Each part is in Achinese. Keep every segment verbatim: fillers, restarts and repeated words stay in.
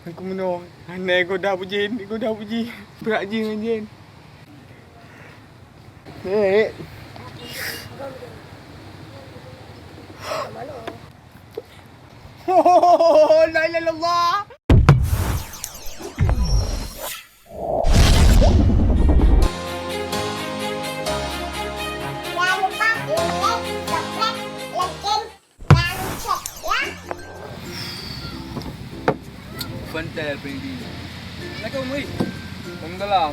Aku meunoe. Hana goda bujén, goda bujén. Brat jih ngon jén. Hei. La ilaha illallah. Jangan lupa like, subscribe, like, dan share, ya. Fanta Effendi. Assalamualaikum, Ui. Waalaikumsalam.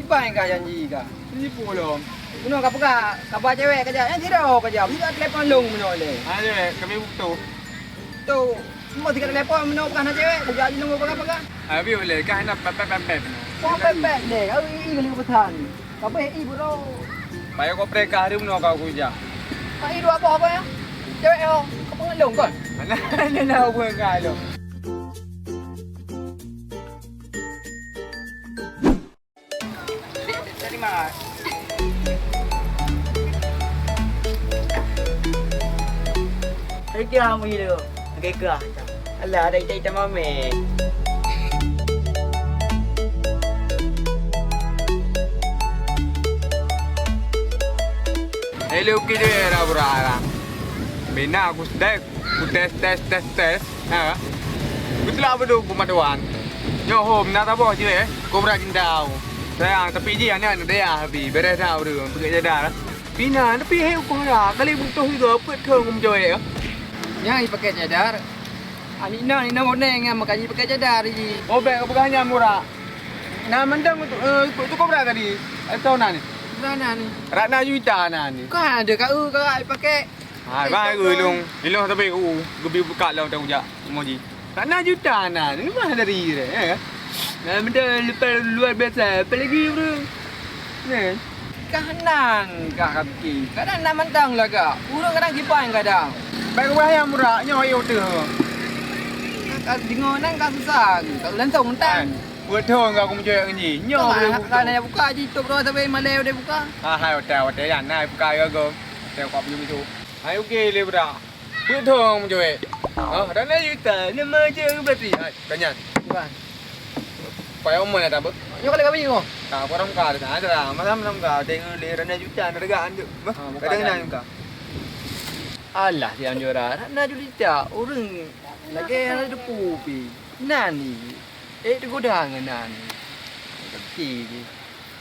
Iban kah janji kah? Tipu lom. Bunoe ka peugah, ka ba cewek ka jak. Nyan sidroe ka jak. Meusikat telepon lôn bunoe lé. Ha, cewek, kami butuh. Tu, semua sikat telepon bunoe peugah na cewek. Ka jak di nombor peugah-peugah. Ha, biar boleh. Kah na pepet-pepet. Kau pepet deh. Kau iri kali pesan. Ka beh i bro. Payah kau preka hari bunoe kau kuja. Ka i dua boh apa ya? Cewek yo, kau pengelong kon. Mana ada nak buat kau. Terima kasih. Hai, dia mui tu. Okey, kah. Alah, ada ita-ita mame. Hello, kide era berara. Bina aku sedek, ku tes, tes, tes, tes. Ha. Betul apa tu, ku matuan? Nyoe hom, na taboh je, eh. Kobra cinta aku. Sayang, tapi ji aneuk, aneuk dayah, tapi beres dah, bro. Pakai cadar. Pina, tapi hai ukoh ya, kali butoh juga, peuet thon kum jawek ya. Nyang ipakai cadar. Aneuk inong, aneuk inong boneng nyang makajih pakai cadar ji. Oh, bèk peugah nyan murah. Na mantong tu, eh, ikut tu kobra tadi. Eh, tahu na ni? Mana ni? Ratna Juwita na ni. Kan ada kat u, kat ipakai. Ha, eh, bang, tahu ilong, ilong tapi u, gebi buka lom tak ujak. Emoji. Ratna Juwita na, ni mah dari dia, ya kan? Nah, benda lepas luar biasa, apa lagi, bro? Ni. Kah nan kah ka pike. Kadang nan mantong lagak. Ureueng kadang kiban kadang. Baik ubah yang murah, nyoh ayo teuh. Ka deungoe nan ka susah. Ka langsung mentang. Buat thon ka aku mencuri ngan ji. Nyoh boleh buka. Kan buka ji tutup roh sampai malam udah buka. Ah, hai hotel, hotel yang naik buka ya go. Hotel kau punya tu. Hai okey le bra. Peuet thon meujaweueb. Ah, Ratna Juwita, nama je berarti? Ah, tanya. Bukan. Payah umur dah tabek. Nyoe kali kami nyoe. Tak, orang ka dah ada. Malam malam ka. Tengok le Ratna Juwita, ada gak anjuk. Bah, ah, bukan ada dah. Nang ka. Alah, si Anjura. Ratna Juwita, ureueng lagèe hana teupeu pi. Nani? Eh, digoda ngon nani? Kaki je.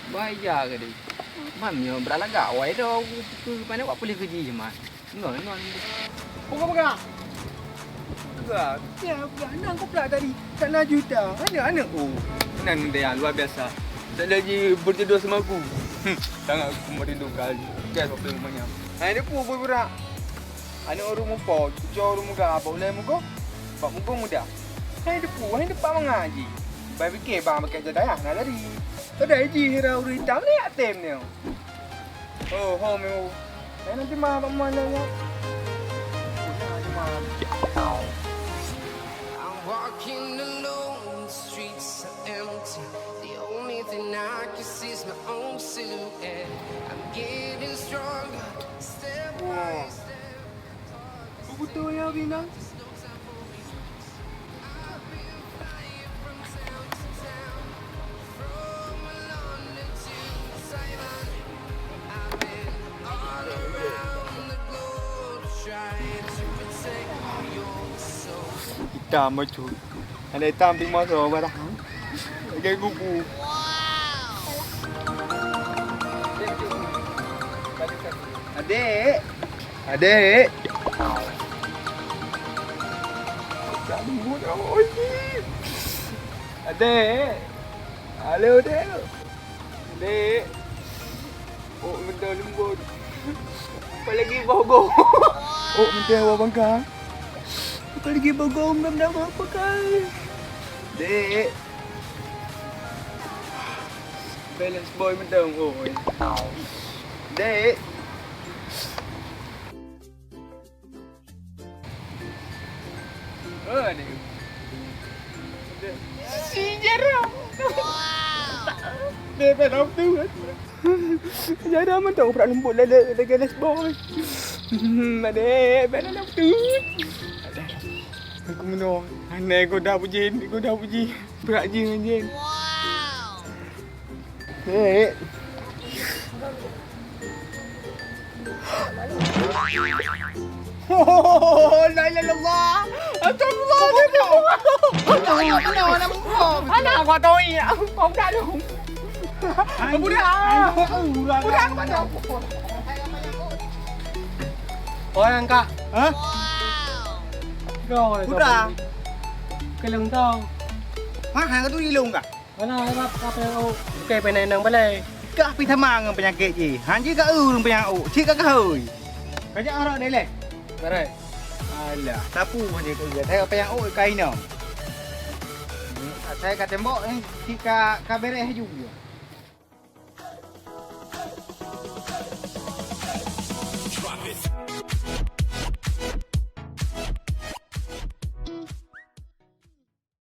Bahaya ke deh. Mam nyoe beuralagak wai dah. Aku mana awak boleh kerja je, Man. Ngon, ngon. Peugah, peugah. Peugah. Ya, peugah. Nang kupla tadi. Ratna Juwita. Aneuk, aneuk. Oh, nan dia luar biasa. Tak lagi berjodoh sama aku. Hmm, sangat aku merindukan. Guys, waktu yang banyak. Hai, dia pun bergerak. Aneuk ureueng mupo, cucoe ureueng muga, bak ulèe mugoe, bak mugoe muda. Hai depu, hai depak mangat jih. Bai pike bang pakai jadayah na lari. Padahai jih hira ureueng itam lé atem nyoe. Oh, ho meu. Hai nanti mah bak mana nyoe? Oh, na di mana? I'm walking alone, the streets are empty. The only thing I can see is my own silhouette. I'm getting stronger, step by step. Beutôi ya, Bina. Hitam bacut. Ada hitam pik masa barang. Lagi kupu. Adek. Adek. Adek. Halo, Dek. Dek. Oh, mentah lembut. Apa lagi bogoh? Oh, mentah awak bangka. Apa lagi bogoh, mentah apa kai? Dek. Balance boy mentah, oh. Dek. Oh, ni. Si jarang. Dia tak tahu tu kan. Jarang mah tahu prak lembut lele lagi les boy. Mana, mana nak tu? Aku menung. Aneh goda bujin, goda bujin. Brat jih ngon jin. Hei. Oh, la ilaha illallah. Astagfirullah. Anak gua tahu ya. Kau tak tahu. Budak. Budak apa tu? Orang kak. Hah? Kau. Budak. Keleng tau. Hah, hang tu ilung kah? Mana hebat kau payah ôk? Bukan payah inong balai. Kah pi sama ngon penyakit jih. Han jih ka ureueng penyakit ôk, cit ka kahôi. Ka jak arok deh leh. Barai. Alah, sapu je tu je. Saya payah ôk ka inong. Saya ka tembok ni, cit ka, ka bereh ju.